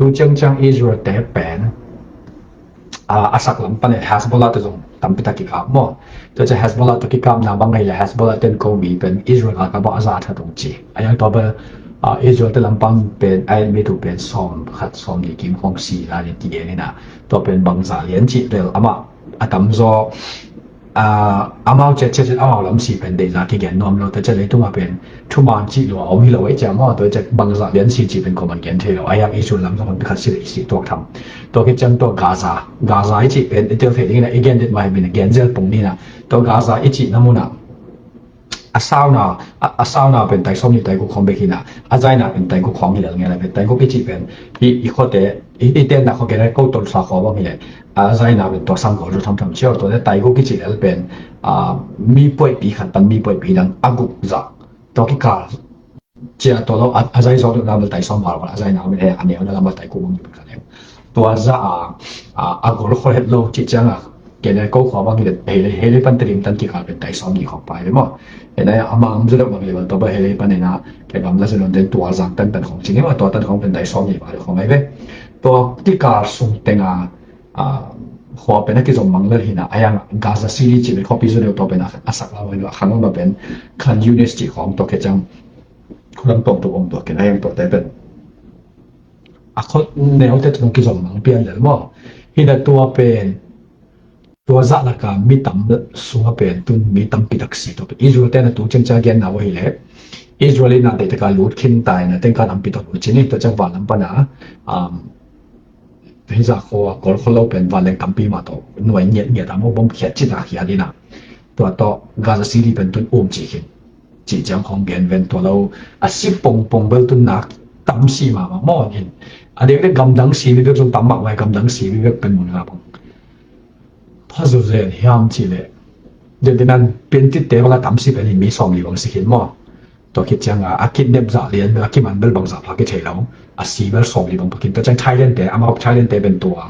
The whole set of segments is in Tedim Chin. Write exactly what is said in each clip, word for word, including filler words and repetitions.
Tu ciangciang Israel te pen a, a sak lam pan Hezbollah te zong tampi tak kikap maw. Tua ciang Hezbollah te kikapna bang ahih leh Hezbollah ten ko mi pen Israel a kap a za that ung ci. A yang tua bel a, Israel te lampang pen a en mi tu pen sawm khat sawm nih kim khong si lai ni ti en ina. Tua pen bangzah lian cih bel amah a tamzaw a, amau ciat ciat ciat amau lam si pen deihzah kigen nuam lo, tua ciang leitungah pen thuman cih lua om hi lo ei ciang maw, tua ciang bangzah lian si cih pen kuaman gen thei lo. A yang Israel lam zong hon khat si le i si tuak tham. Tua khit ciang tua Gaza, Gaza i cih pen i tel thei dingin a i gen det mai pen gen zel pong nina. Tua Gaza i cihna munah a sauna, a, a sauna pen tai sawm nih tai guk khong bek hina, a zaina pen tai guk khong hi lel ngen a pen tai guk i cih pen i, i khuate, i, i tenna khua gen a ko tol sa khua bang hi le, a zaina pen tua sang gol ru tham tham cio, tua le tai guk i cih lel pen a, mi puaipi khat pan mi puaipi dang a guk zah tua kikal cia tua lo a, a zai zawk deuh na bel tai sawm val val a zaina bel he a neu na lam a tai guk bang hi bek a neu. Tua za a, a, a gol khol het lo cih ciang a, kei le ko khua bang hi le, hei le, hei le pan te lim tan kikal pen tai sawm nih khong pai le maw. Hei na a mang zu deuh bang hi le bang tua bel hei le pan hei na, kei gam la zu nun ten tua zang tan tan khong cih ni maw, tua tan khong pen tai sawm nih val khong ai ve. Tua kikal sung teng a, a, khua pen a kizom mang lel hina, a yang Gaza City cih pen khuapi zu deuh tua pen a, a sak lam a khang lam a pen Khan Yunis cih khong tua kei ciang khua lam tawng tuk om tua kei na yang tua te pen a khua neu te tung kizom mang pian lel maw. Hina tua pen tua zah laka mi tam sunga pen tun mi tampi tak si tua pen Israel te na tu ciangciang gen na wa hi le Israel in na te taka lut khin tai na teng ka tampi tak lut cini tua ciang van lam pana, um, hizah khua kol khol lo pen van leng tampi ma tawh nuai ngiat ngiat a maw bom khiat cita khiat ina. Tua tawh Gaza City pen tun um ci khin. Cih ciang khong gen ven tua lo a si pongpong bel tun nak tam si mama maw in. A dek le gamdang si mi bek zong tam mak mai gamdang si mi bek pen mun nga bang. Pha zo zen hiam ci le. Dek dinan piantit te bang a tam si pen in mi sawm li bang si khin maw. Tua khit ciang a, a kidnap zah lian bel a kiman bel bang zah pha kithei lo. A si bel sawm li bang pha khin tua ciang Thailand te, amau Thailand te pen tua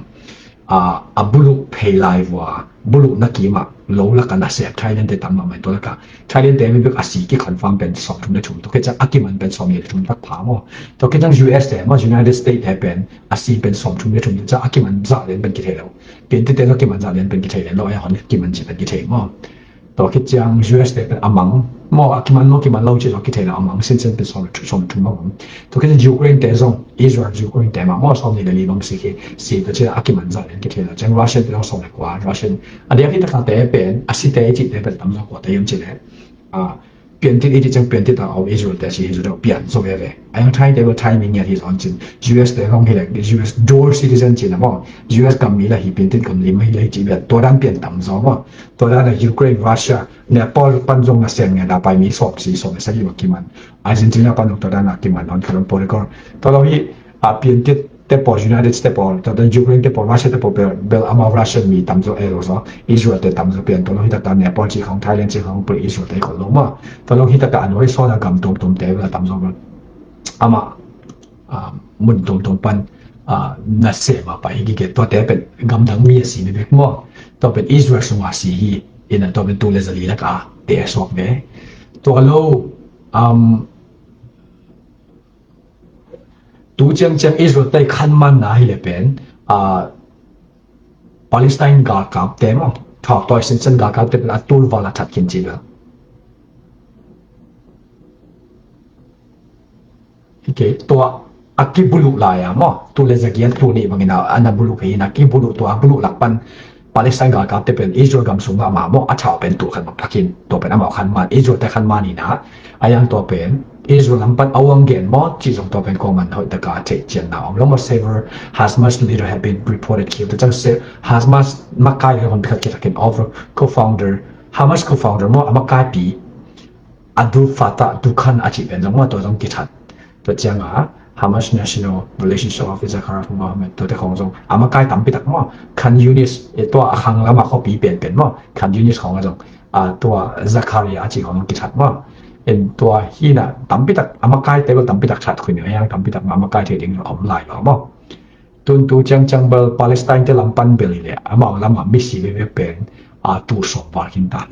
a, a buluh phei lai vua, buluh na kima lo laka na sep Thailand te tam mahmah tua laka. Thailand te mi bek a si ki confirm pen sawm thum le thum, tua khit ciang a kiman pen sawm li le thum tak pha maw. Tua khit ciang U S te maw, United States te pen a si pen sawm thum le thum, tua ciang a kiman zah lian pen kithei lo. Piantit te lo kiman zah lian pen kithei lian lo, a hon kiman ci pen kithei maw. Tua khit ciang U S te pen a mang maw, a kiman maw, kiman lo ci zong kithei lo, a mang sinsen pen sawm le thum, sawm le thum maw. Tua khit ciang Ukraine te zong, Israel Ukraine te mah maw, sawm nih le li bang si khi, si tua ci a kiman zah lian kithei lo. Ciang Russian te zong sawm le kua, Russian. A diak hi taka te pen, a si te i cih te pen tam zong kua te yam ci le. A, piantit i cih ciang piantit a om Israel te si hi zu deuh pian zo veve. A yang Thai te bel Thai mi ngiat hi zong cin. U S te hong hi le, U S dual citizen cin a maw. U S gam mi la hi piantit gam lim hi le hi ci bian. Tua dan pian tam zo maw. Tua dan a Ukraine, Russia, Nepal pan zong na sem ngiat a pai mi sawm si sawm le sagih bang kiman. Argentina pan zong tua dan a kiman hon khalom polygon. Tua lo hi, a piantit te pawl, United States te pawl, tua dan Ukraine te pawl, Russia te pawl bel, bel amau Russian mi tam zo e lo zo. Israel te tam zo pian tua lo hi taka Nepal ci khong Thailand ci khong pul Israel te khol lo maw. Tua lo hi taka a nuai sawn a gam tuamtuam te bel tam zo bel. Amah, a, mun tuamtuam pan, a, na sem a pai hi kike tua te pen gamdang mi a si mi bek maw. Tua pen Israel sunga si hi ina tua pen tu le zali laka te a suak ve. Tua lo, um, tu ciangciang Israel te khanman na hi le pen, a, Palestine galkap te maw, thawk tawi sinsen galkap te pen a tul val a that khin ci lo. Okay, tua a kibuluh lai a maw, tu le zagian tu nih bangin a, a na buluh hi na kibuluh tua a buluh lak pan Palestine galkap te pen Israel gam sung mahmah maw, a thau pen tul khat bang pha khin, tua pen amau khanman, Israel te khanman hi na, a yang tua pen Israel lam pan a uang gen maw, ci zong tua pen kuaman hoih taka a theih cian na om lo maw. Several Hamas leader have been reported killed. Tua ciang se Hamas makai le hon pi khat kithakin over co-founder, Hamas co-founder maw, a makai pi Abdul Fattah Dukhan a cih pen zong maw, tua zong kithat. Tua ciang a Hamas National Relationship Officer Khalaf Mohammed tua te khong zong a makai tampi tak maw, Khan Yunis, e, tua a khang lam a khuapi pen pen maw, Khan Yunis khong a zong, a, tua Zakaria a cih khong zong kithat maw. En tua hi na tampi tak a makai te bel tampi tak that khui ni, a yang tampi tak a makai thei ding om lai lo maw. Tun tu ciangciang bel Palestine te lam pan bel hi le amau lam a mi si veve pen, a, tul sawm val khin ta.